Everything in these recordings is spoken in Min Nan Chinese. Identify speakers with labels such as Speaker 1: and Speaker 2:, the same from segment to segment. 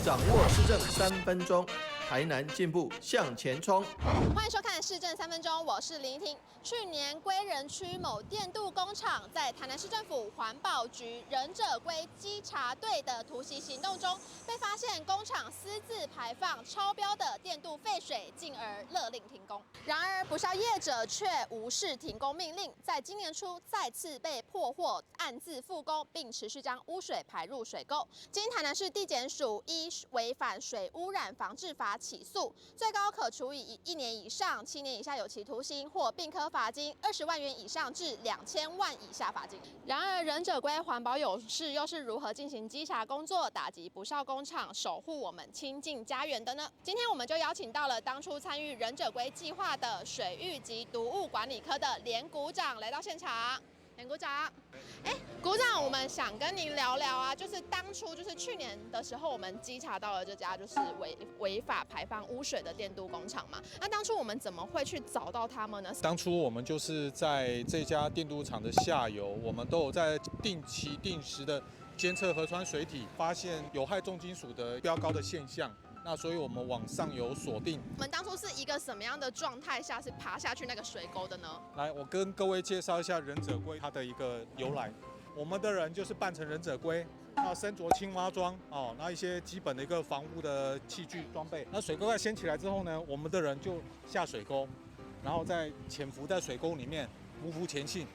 Speaker 1: 掌握市政三分钟，台南进步向前冲。
Speaker 2: 欢迎收看《市政三分钟》，我是林婷。去年归仁区某电镀工厂在台南市政府环保局忍者龟稽查队的突袭行动中，被发现工厂私自排放超标的电镀废水，进而勒令停工。然而，不肖业者却无视停工命令，在今年初再次被破获，暗自复工，并持续将污水排入水沟。经台南市地检署依违反水污染防治法起诉，最高可处以1年以上7年以下有期徒刑，或并科罚金20万元以上至2000万以下罚金。然而，忍者龟环保勇士又是如何进行稽查工作，打击不肖工厂，守护我们清净家园的呢？今天我们就邀请到了当初参与忍者龟计划的水域及毒物管理科的连股长来到现场。连股长，哎，股长，我们想跟您聊聊啊，就是当初就是去年的时候，我们稽查到了这家就是违法排放污水的电镀工厂嘛。那当初我们怎么会去找到他们呢？
Speaker 3: 当初我们就是在这家电镀厂的下游，我们都有在定期定时的监测河川水体，发现有害重金属的飙高的现象。那所以我们往上游锁定。
Speaker 2: 我们当初是一个什么样的状态下是爬下去那个水沟的呢？
Speaker 3: 来，我跟各位介绍一下忍者龟它的一个由来。我们的人就是扮成忍者龟，那身着青蛙装哦，那一些基本的一个防护的器具装备。那水沟盖掀起来之后呢，我们的人就下水沟，然后再潜伏在水沟里面，匍匐前进。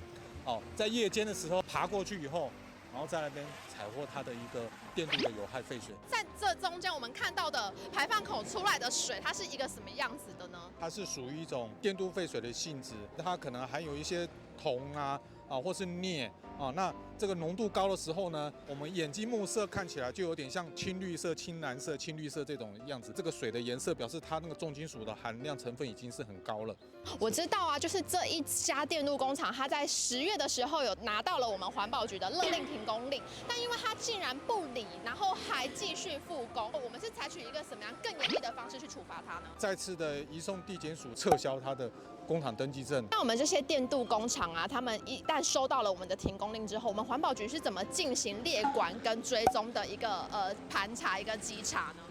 Speaker 3: 哦，在夜间的时候爬过去以后，然后在那边采获它的一个电镀的有害废水。
Speaker 2: 在这中间，我们看到的排放口出来的水，它是一个什么样子的呢？
Speaker 3: 它是属于一种电镀废水的性质，它可能含有一些铜啊，或是镍啊。那这个浓度高的时候呢，我们眼睛目色看起来就有点像青绿色、青蓝色、青绿色这种样子。这个水的颜色表示它那个重金属的含量成分已经是很高了。
Speaker 2: 我知道啊，就是这一家电镀工厂，它在10月的时候有拿到了我们环保局的勒令停工令，但因为它竟然不理，然后还继续复工，我们是采取一个什么样更严厉的方式去处罚它呢？
Speaker 3: 再次的移送地检署撤销它的工厂登记证。
Speaker 2: 那我们这些电镀工厂啊，他们一旦收到了我们的停工令之后，我们环保局是怎么进行列管跟追踪的一个盘查一个稽查呢？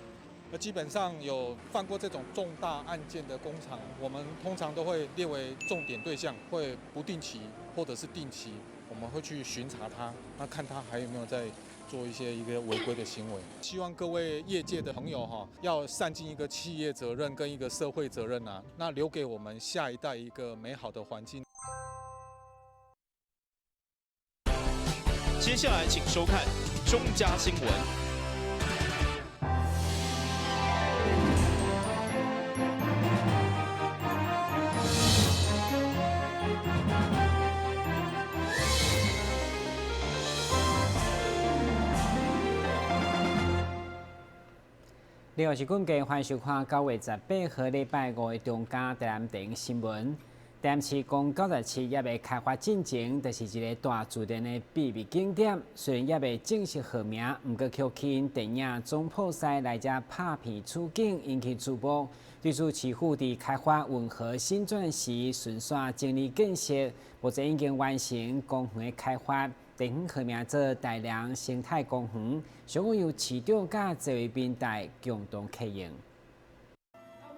Speaker 3: 那基本上有犯过这种重大案件的工厂，我们通常都会列为重点对象，会不定期或者是定期，我们会去巡查它，那看它还有没有在做一些一个违规的行为。希望各位业界的朋友哈，要善尽一个企业责任跟一个社会责任啊，那留给我们下一代一个美好的环境。
Speaker 4: 接下来请收看中嘉新闻。
Speaker 5: 另外是本期欢迎收看9月18號禮拜五的中嘉台南電新聞。台南市公97猶未開發進前，就是一个大自然的秘密景點。雖然猶未正式號名，毋過卻吸引電影《總鋪師》來遮拍片取景，引起注目。對此，市府佇開發運河新鑽時，順紲整理建設，目前已經完成公園的開發。地方號名做大良生態公園，上午由市長佮謝惠民代共同啟用。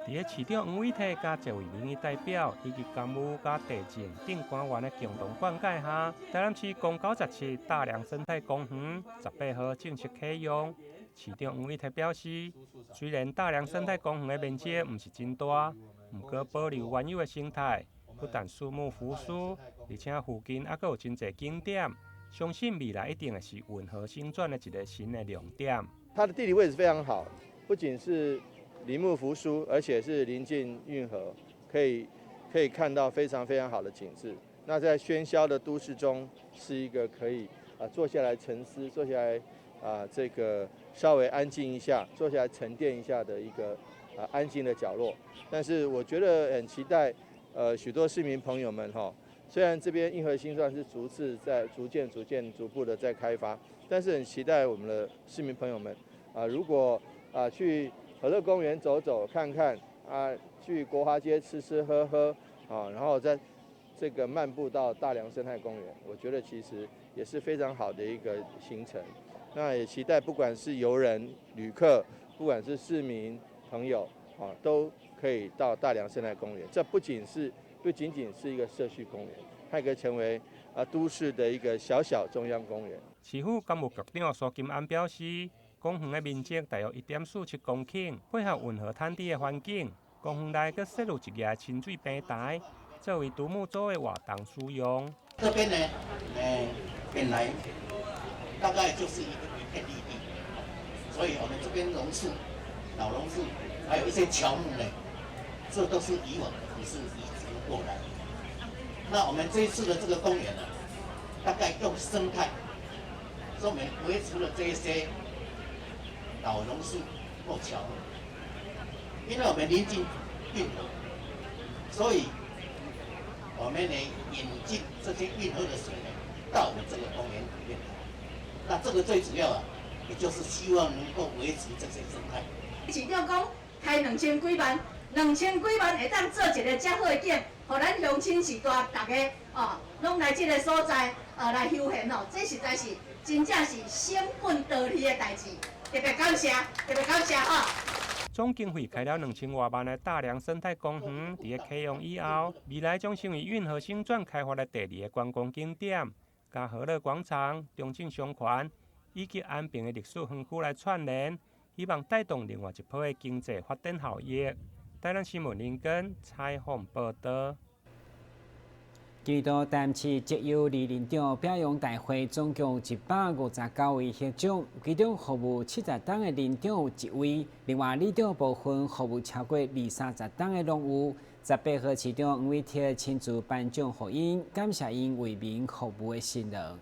Speaker 6: 佇咧市長黃偉哲佮謝惠民的代表，以及工務佮地政等官員的共同灌溉下，台南市公97大良生態公園18號正式啟用。市長黃偉哲表示，雖然大良生態公園的面積毋是真大，毋過保留原有的生態，不但樹木扶疏，而且附近猶閣有真濟景點。相信未來一定會是運河新轉的一個新的亮點。
Speaker 7: 它的地理位置非常好，不僅是林木扶疏，而且是臨近運河，可以看到非常非常好的景致。那在喧囂的都市中，是一個可以坐下來沉思、坐下來這個稍微安靜一下、坐下來沉澱一下的一個安靜的角落。但是我覺得很期待，許多市民朋友們哈。雖然這邊運河新鑽是逐次在逐漸、逐漸、逐步的在開發，但是很期待我們的市民朋友們啊，如果去和樂公園走走看看啊，去國華街吃吃喝喝啊，然後再這個漫步到大良生態公園，我覺得其實也是非常好的一個行程。那也期待不管是遊人、旅客，不管是市民朋友啊，都可以到大良生態公園。這不僅僅是一個社區公園，它也可以成為啊都市的一個小小中央公園。
Speaker 6: 市府工務局長蘇金安表示，公園的面積大約1.47公頃，配合運河灘底的環境，公園內閣設有一個親水平台，作為獨木舟的活動使用。
Speaker 8: 這邊呢，本來大概就是一片綠地，所以我們這邊榕樹、老榕樹，還有一些喬木呢，這都是以往也是移植過來。那我們這一次的這個公園呢，大概用生態，說明維持了這一些老榕樹或喬木，因為我們臨近運河，所以我們呢引進這些運河的水呢，到我們這個公園裡面來。那這個最主要啊，也就是希望能夠維持這些生態。
Speaker 9: 市長講開2000幾萬，2000幾萬會當做一个遮好的景，予咱鄉親序大逐家哦，攏來這个所在來休閒哦，這實在是真正是省本得利的代誌，特別感謝，特別感謝吼。
Speaker 6: 總經費開了2000外萬的大良生態公園，佇咧啟用以後，未來將成為運河新轉開發的第二个觀光景點，佮河樂廣場、中正商圈以及安平的歷史園區來串聯，希望帶動另外一波的經濟發展效益。台南新聞林根採訪報導。
Speaker 5: 今年台南市績優里鄰長表揚大會總共159位獲獎，其中服務70冬的鄰長有一位，另外里長部分服務超過二三十冬的攏有。18號市長黃偉哲親自頒獎予𪜶，感謝𪜶為民服務的辛勞。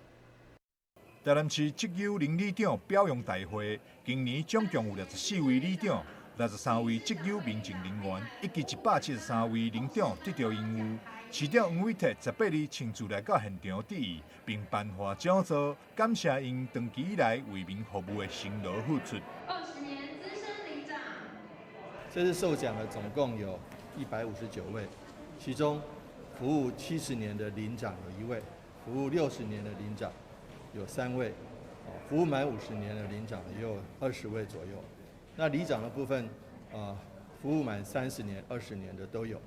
Speaker 10: 台南市績優鄰里長表揚大會，今年總共有64位里長、63位績優民政人員，以及173位鄰長得著榮譽。市長黃偉哲18日親自來到現場致意，並頒發獎座，感謝𪜶長期以來為民服務的辛勞付出。
Speaker 11: 20年資深里長。
Speaker 7: 這次受獎的總共有159位，其中服務70年的鄰長有一位，服務60年的鄰長有3位，服務滿50年的鄰長也有20位左右。那里長的部分，服務滿30年、20年的都有。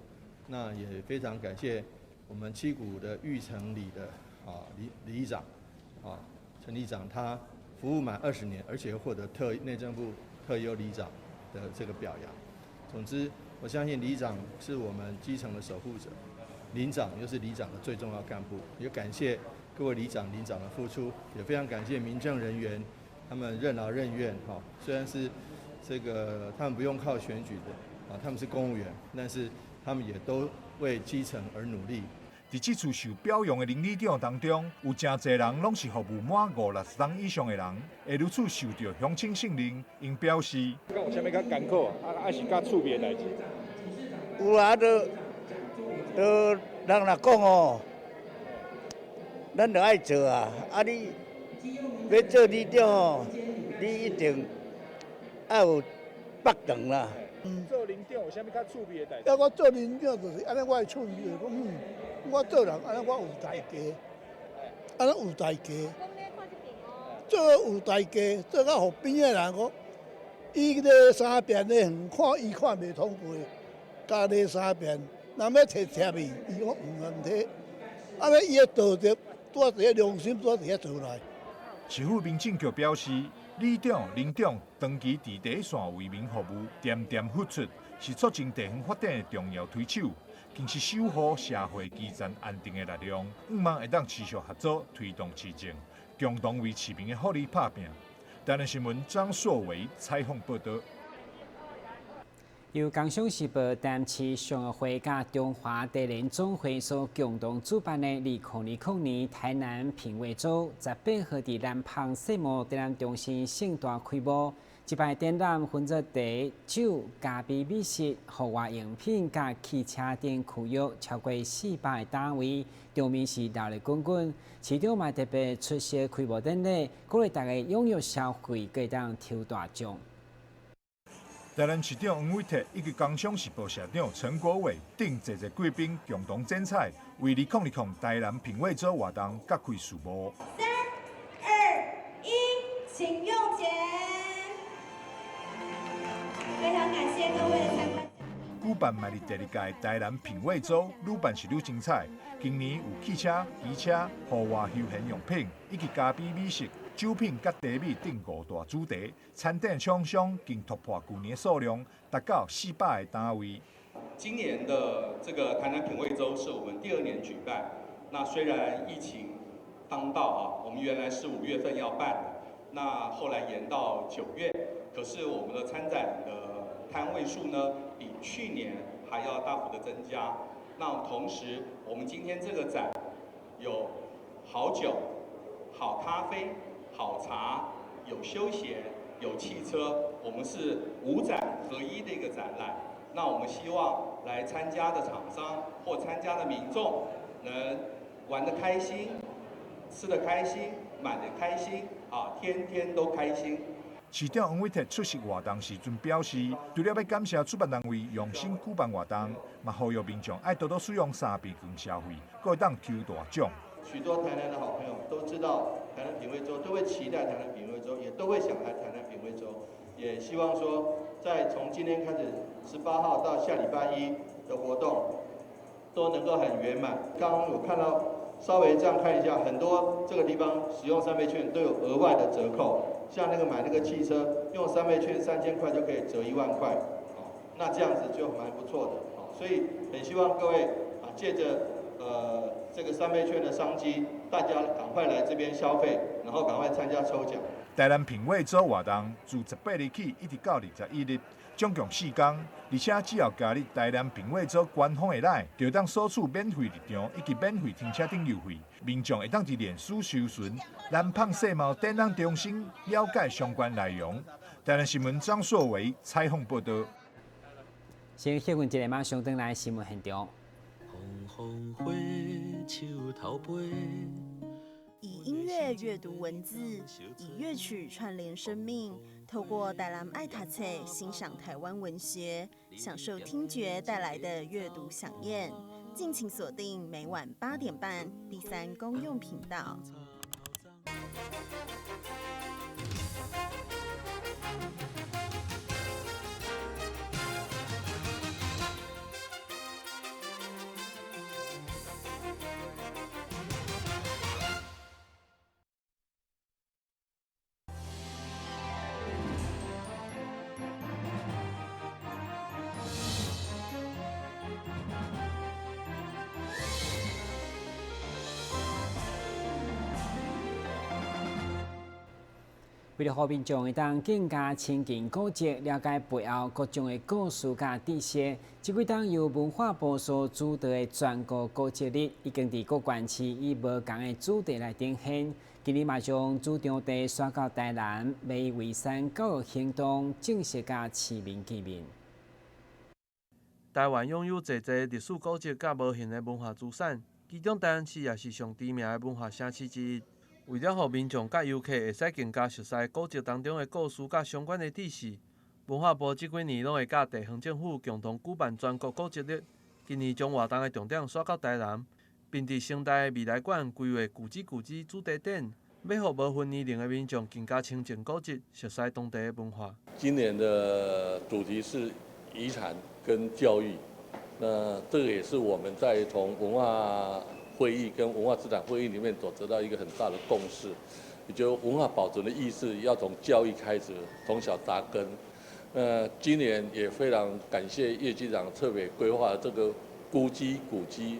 Speaker 7: 那也非常感謝我們七股的玉成里的里里長，陳里長，他服務滿20年，而且獲得內政部特優里長的這個表揚。總之，我相信里長是我們基層的守護者，鄰長又是里長的最重要幹部。也感謝各位里長、鄰長的付出，也非常感謝民政人員，他們任勞任怨。哈，雖然是這個他們不用靠選舉的，他們是公務員，但是他們也都為基層而努力。
Speaker 10: 佇這次受表揚的鄰里長當中，有誠濟人攏是服務滿五六十冬以上的人，會如此受著鄉親信任。𪜶表示：
Speaker 12: 敢有啥物較艱苦啊？啊，抑是較趣味的代誌？
Speaker 13: 有啊，都都人若講哦，咱著愛做啊！啊，你欲做里長哦，你一定愛有腹腸啦。
Speaker 12: 做鄰長有啥物較趣味的代誌？
Speaker 14: 啊，我做鄰長就是按呢，我的趣味就是講，我做人按呢，我有代價，按呢有代價，做有代價，做到予邊仔的人講，伊咧三遍咧遠看，伊看袂通過，共咧三遍，人欲提貼伊，伊講毋提，按呢伊的道德拄佇咧良心拄佇遐做來。
Speaker 10: 市府民政局表示，里長、鄰長長期佇第一線為民服務，恬恬付出，是促進地方發展的重要推手，更是守護社會基層安定的力量。向望會當持續合作，推動市政，共同為市民的福利拍拚。台南新聞張碩維採訪報導。
Speaker 5: 由工商時報、台南市商業會佮中華地聯總會所共同主辦的2020年台南品味週，18號佇南芳世貿展覽中心盛大開幕。這擺展覽分做茶、酒、咖啡、美食、戶外用品佮汽車等區域，超過400個攤位，場面是熱鬧滾滾。市長嘛特別出席開幕典禮，鼓勵大家踴躍消費，閣會當抽大獎。
Speaker 10: 台南市長黃偉哲以及工商時報社長陳國偉等濟濟貴賓共同剪彩，為2020台南品味週活動揭開序幕。
Speaker 11: 三、二、一，請用剪。
Speaker 15: 非常感謝各位的參觀。
Speaker 10: 舉辦嘛佇第二屆台南品味週，愈辦是愈精彩。今年有汽車、機車、戶外休閒用品，以及咖啡美食、酒品佮茶米等五大主題。餐展廠商更突破舊年數量，達到400個單位。
Speaker 16: 今年的這個台南品味週是我們第二年舉辦。那雖然疫情當道啊，我們原來是5月份要辦的，那後來延到9月。可是我們的參展的攤位數呢，比去年還要大幅的增加。那同時，我們今天這個展有好酒、好咖啡、好茶，有休閒，有汽車，我們是五展合一的一個展覽。那我們希望來參加的廠商或參加的民眾能玩得開心、吃得開心、買得開心，啊，天天都開心。
Speaker 10: 市長黃偉哲出席活動時陣表示，除了欲感謝主辦單位用心舉辦活動，嘛呼籲民眾愛多多使用三倍券消費，閣會當抽大獎。
Speaker 7: 許多台南的好朋友都知道台南品味週，都會期待台南品味週，也都會想來台南品味週，也希望說，在從今天開始18號到下禮拜一的活動，都能夠很圓滿。剛剛有看到，稍微這樣看一下，很多這個地方使用三倍券都有額外的折扣。像那個買那個汽車，用三倍券3000塊就可以折1萬塊，那這樣子就蠻不錯的，所以很希望各位啊，借著這個三倍券的商機，大家趕快來這邊消費，然後趕快參加抽獎。
Speaker 10: 台南品味週活動自18日起一直到21日，總共4天，而且只要加入台南品味週官方的 LINE，就當索取免費入場以及免費停車等優惠。民眾會當佇臉書搜尋南胖世貿展覽中心，了解相關內容。台南新聞張碩維採訪報道。
Speaker 5: 先歇困一下，馬上轉來新聞現場。
Speaker 17: 以音樂閱讀文字，以樂曲串聯生命。透過台南愛讀冊欣賞台灣文學，享受聽覺帶來的閱讀饗宴。敬請鎖定每晚8點半第三公用頻道。
Speaker 5: 為了予民眾會當更加親近古蹟，了解背後各種的故事佮知識，這幾冬由文化部所主導的全國古蹟日，已經佇各縣市以無仝的主題來呈現。今日嘛將主場地徙到台南，欲以遺產教育行動正式佮市民見面。
Speaker 18: 台灣擁有濟濟歷史古蹟佮無形的文化資產，其中台南市也是上知名的文化城市之一。為了予民眾佮遊客會使更加熟悉古蹟當中的故事佮相關的知識，文化部這幾年攏會佮地方政府共同舉辦全國古蹟日。今年將活動的重點徙到台南，並佇成大的未來館規劃舊址舊址主題展，欲予無分年齡的民眾更加親近古蹟，熟悉當地的文化。
Speaker 19: 今年的主題是遺產跟教育，那這個也是我們在從文化會議跟文化資產會議裡面所得到一個很大的共識，也就文化保存的意識要從教育開始，從小扎根。那今年也非常感謝葉局長特別規劃這個古蹟古蹟，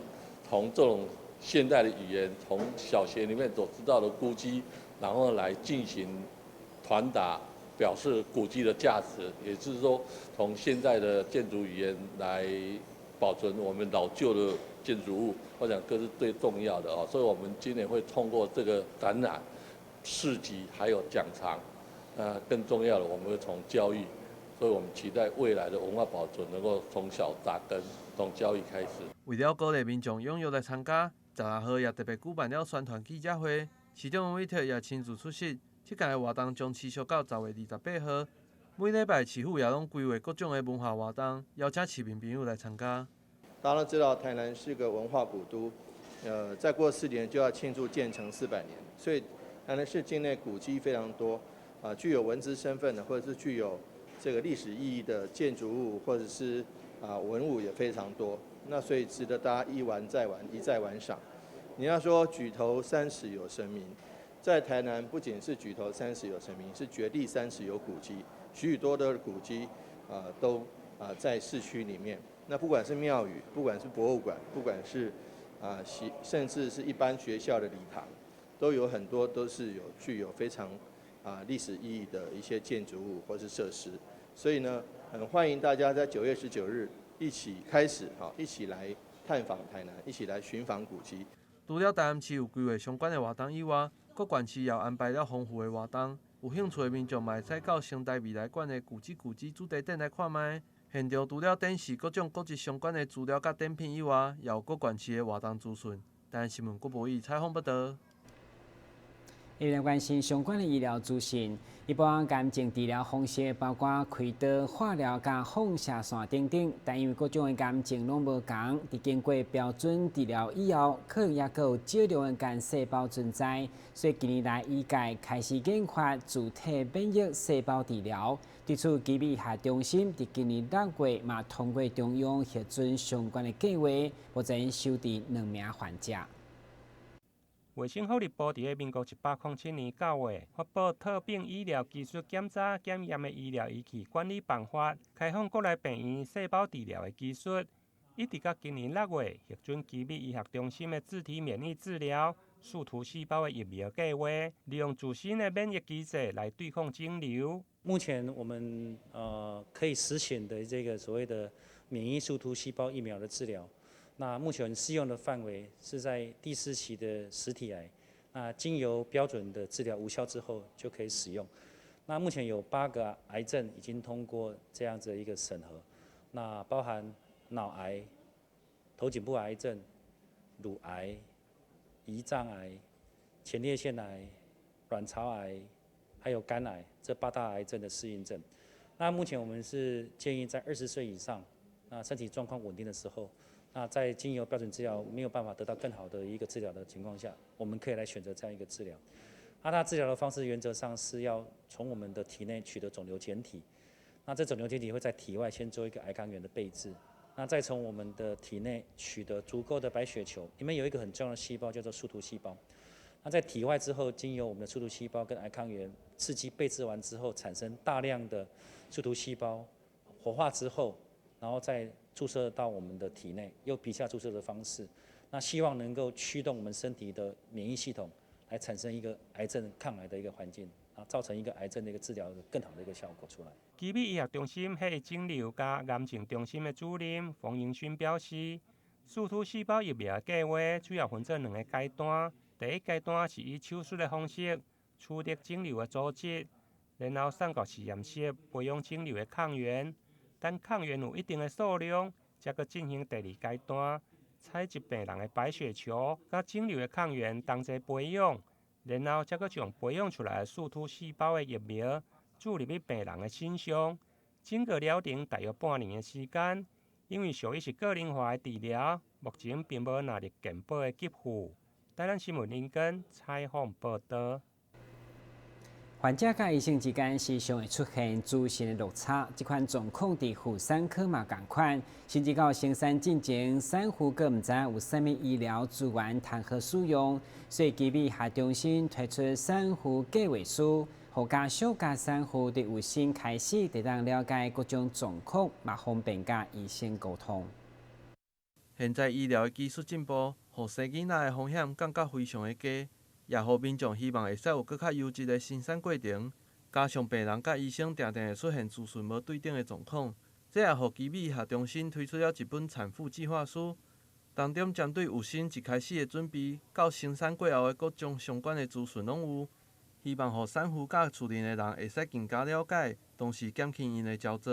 Speaker 19: 從這種現代的語言，從小學裡面所知道的古蹟，然後來進行傳達，表示古蹟的價值，也就是說，從現在的建築語言來保存我們老舊的建築物，我想這是最重要的哦。所以，我們今年會通過這個展覽、市集還有講堂，更重要的，我們會從教育，所以我們期待未來的文化保存能夠從小扎根，從教育開始。
Speaker 18: 為了鼓勵民眾踴躍來參加，16號也特別舉辦了宣傳記者會，市長黃偉哲也親自出席。這屆的活動將持續到10月28號，每禮拜市府也攏規劃各種的文化活動，邀請市民朋友來參加。
Speaker 7: 大家都知道，台南是個文化古都，再過4年就要慶祝建成400年，所以台南市境內古蹟非常多，具有文資身份的，或者是具有這個歷史意義的建築物或者是文物也非常多，那所以值得大家一玩再玩，一再玩賞。你要說舉頭三尺有神明，在台南不僅是舉頭三尺有神明，是掘地三尺有古蹟，許許多多的古蹟都在市區裡面。那不管是廟宇，不管是博物館，不管是甚至是一般學校的禮堂，都有很多都是有具有非常歷史意義的一些建築物或是設施。所以呢，很歡迎大家在9月19日一起開始哈，一起來探訪台南，一起來尋訪古蹟。
Speaker 18: 除了台南市有規劃相關的活動以外，各縣市也安排了豐富的活動。有興趣的民眾嘛會使到成大未來館的舊址古蹟主題展來看覓。現場除了展示各種古蹟相關的資料佮展品以外，也有各縣市的活動資訊。台南新聞郭博義採訪報導。
Speaker 5: 醫療關心相關的醫療資訊，一般癌症治療方式包括開刀、化療佮放射線等等，但因為各種的癌症攏無仝，佇經過標準治療以後，可能猶閣有少量的癌細胞存在，所以近年來醫界開始研發自體免疫細胞治療。對此，基美醫學中心佇今年6月嘛通過中央核准相關的計劃，目前收治兩名患者。
Speaker 6: 衛生福利部佇咧民國107年9月發布《特病醫療技術檢查檢驗的醫療儀器管理辦法》，開放國內病院細胞治療的技術，一直到今年6月核准奇美醫學中心的自體免疫治療、樹突細胞的疫苗計劃，利用自身的免疫機制來對抗腫瘤。
Speaker 20: 目前我們可以實行的這個所謂的免疫樹突細胞疫苗的治療。那目前適用的範圍是在第四期的實體癌，那經由標準的治療無效之後就可以使用。那目前有8個癌症已經通過這樣子的一個審核，那包含腦癌、頭頸部癌症、乳癌、胰臟癌、前列腺癌、卵巢癌，還有肝癌這8大癌症的適應症。那目前我們是建議在20歲以上，那身體狀況穩定的時候。那在經由標準治療沒有辦法得到更好的一個治療的情況下，我們可以來選擇這樣一個治療。那它治療的方式原則上是要從我們的體內取得腫瘤檢體，那這腫瘤檢體會在體外先做一個癌抗原的備置，那再從我們的體內取得足夠的白血球，裡面有一個很重要的細胞叫做樹突細胞。那在體外之後，經由我們的樹突細胞跟癌抗原刺激備置完之後，產生大量的樹突細胞活化之後，然後再注射到我們的體內，用皮下注射的方式，那希望能夠驅動我們身體的免疫系統，來產生一個癌症抗癌的一個環境，啊，造成一個癌症的一個治療更好的一個效果出來。
Speaker 6: 奇美醫學中心血液腫瘤佮癌症中心的主任馮英勳表示，樹突細胞疫苗的計劃主要分做兩個階段，第一階段是以手術的方式取得腫瘤的組織，然後送到實驗室培養腫瘤的抗原。等抗原有一定的數量，才閣進行第二階段，採集病人的白血球，佮腫瘤的抗原同齊培養，然後才閣將培養出來的樹突細胞的疫苗注入去病人的身上。整個療程大約半年的時間，因為屬於是個人化的治療，目前並無納入健保的給付。台南新聞林根採訪報導。
Speaker 5: 患者佮醫生之間時常會出現資訊的落差，這款狀況佇婦產科嘛仝款，甚至到生產進前，產婦閣毋知影有啥物醫療資源通好使用，所以奇美醫學中心推出產婦計劃書，予家屬佮產婦佇有生開始，就當了解各種狀況，嘛方便佮醫生溝通。
Speaker 18: 現在醫療的技術進步，予生囡仔的風險降到非常的低。也予民眾希望會使有閣較優質的生產過程，加上病人佮醫生定定會出現資訊無對等的狀況，這也予奇美醫學中心推出了一本產婦計劃書，當中針對有生一開始的準備，到生產過後的各種相關的資訊攏有，希望予產婦佮厝裡的人會使更加了解，同時減輕𪜶的焦躁。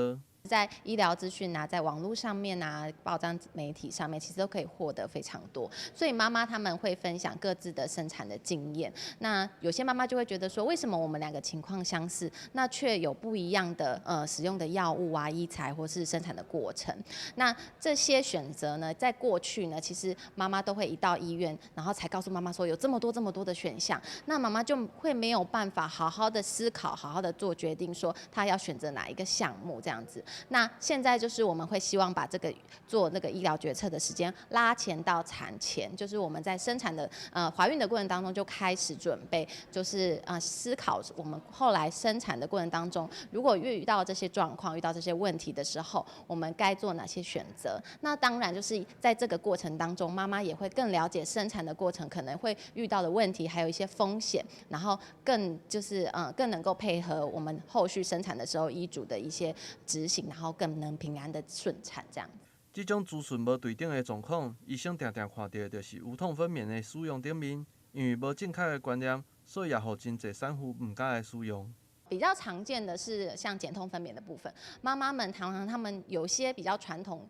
Speaker 2: 在醫療資訊啊，在網絡上面啊，報章媒體上面，其實都可以獲得非常多。所以媽媽他們會分享各自的生產的經驗。那有些媽媽就會覺得說，為什麼我們兩個情況相似，那卻有不一樣的使用的藥物啊、醫材或是生產的過程？那這些選擇呢，在過去呢，其實媽媽都會一到醫院，然後才告訴媽媽說有這麼多這麼多的選項，那媽媽就會沒有辦法好好的思考，好好的做決定，說她要選擇哪一個項目這樣子。那現在就是我們會希望把這個做那個醫療決策的時間拉前到產前，就是我們在生產的懷孕的過程當中就開始準備，就是思考我們後來生產的過程當中，如果遇到這些狀況、遇到這些問題的時候，我們該做哪些選擇？那當然就是在這個過程當中，媽媽也會更了解生產的過程可能會遇到的問題，還有一些風險，然後更就是更能夠配合我們後續生產的時候醫囑的一些執行，然後更能平安的順產這樣。
Speaker 18: 這種資訊無對等的狀況，醫生定定看著的就是無痛分娩的使用頂面，因為無正確的觀念，所以也予真濟產婦毋敢來使用。
Speaker 2: 比較常見的是像減痛分娩的部分，媽媽們常常他們有些比較傳統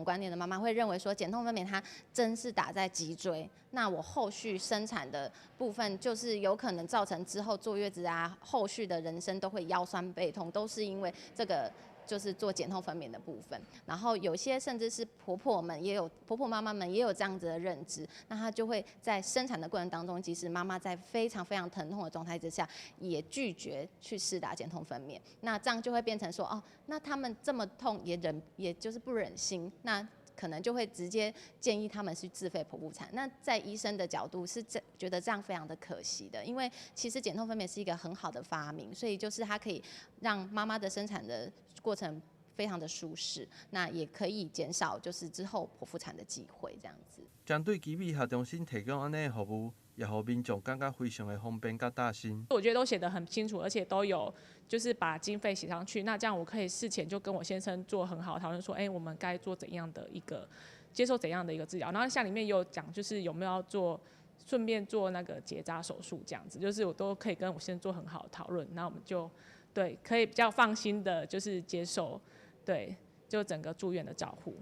Speaker 2: 觀念的媽媽會認為說，減痛分娩它針是打在脊椎，那我後續生產的部分就是有可能造成之後坐月子啊，後續的人生都會腰酸背痛，都是因為這個。就是做減痛分娩的部分，然後有些甚至是婆婆們也有婆婆媽媽們也有這樣子的認知，那她就會在生產的過程當中，即使媽媽在非常非常疼痛的狀態之下，也拒絕去施打減痛分娩。那這樣就會變成說，哦，那他們這麼痛也忍，也就是不忍心，那可能就會直接建議他們去自費剖腹產。那在醫生的角度是這覺得這樣非常的可惜的，因為其實減痛分娩是一個很好的發明，所以就是它可以讓媽媽的生產的過程非常的舒適，那也可以減少就是之後剖腹產的機會，這樣子。
Speaker 18: 針對肌美學中心提供按呢的服務，也予民眾感覺非常的方便佮貼心。
Speaker 21: 我覺得都寫得很清楚，而且都有就是把經費寫上去。那這樣我可以事前就跟我先生做很好討論，說，我們該做怎樣的一個接受怎樣的一個治療。然後像裡面也有講，就是有沒有要做順便做那個結紮手術這樣子，就是我都可以跟我先生做很好的討論。那我們就對可以比較放心的，就是接受對就整個住院的照護。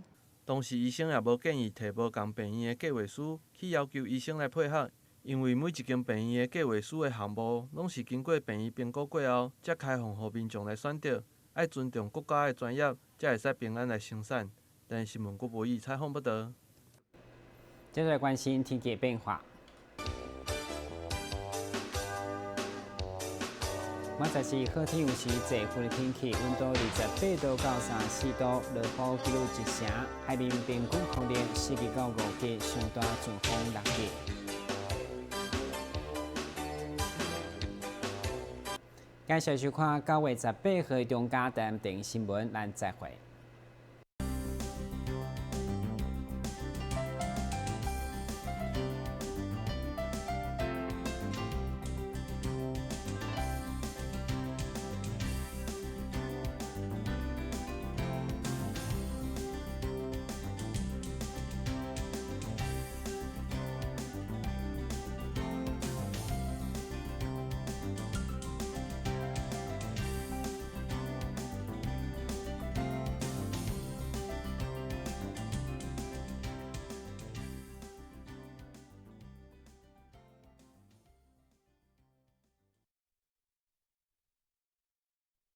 Speaker 18: 當時醫生也無建議提無仝病院的計劃書去要求醫生來配合，因為每一間病院的計劃書的項目攏是經過病院評估過後，才開放予民眾來選擇。愛尊重國家的專業，才會使平安來生產。但新聞郭博義採訪報導。
Speaker 5: 接著來關心天氣變化。明仔是好天有時濟雲的天氣，溫度28度到34度，落雨幾率一成，海面平均可能4級到5級，上大陣風6級。感謝收看9月18號中嘉台南新聞，咱再會。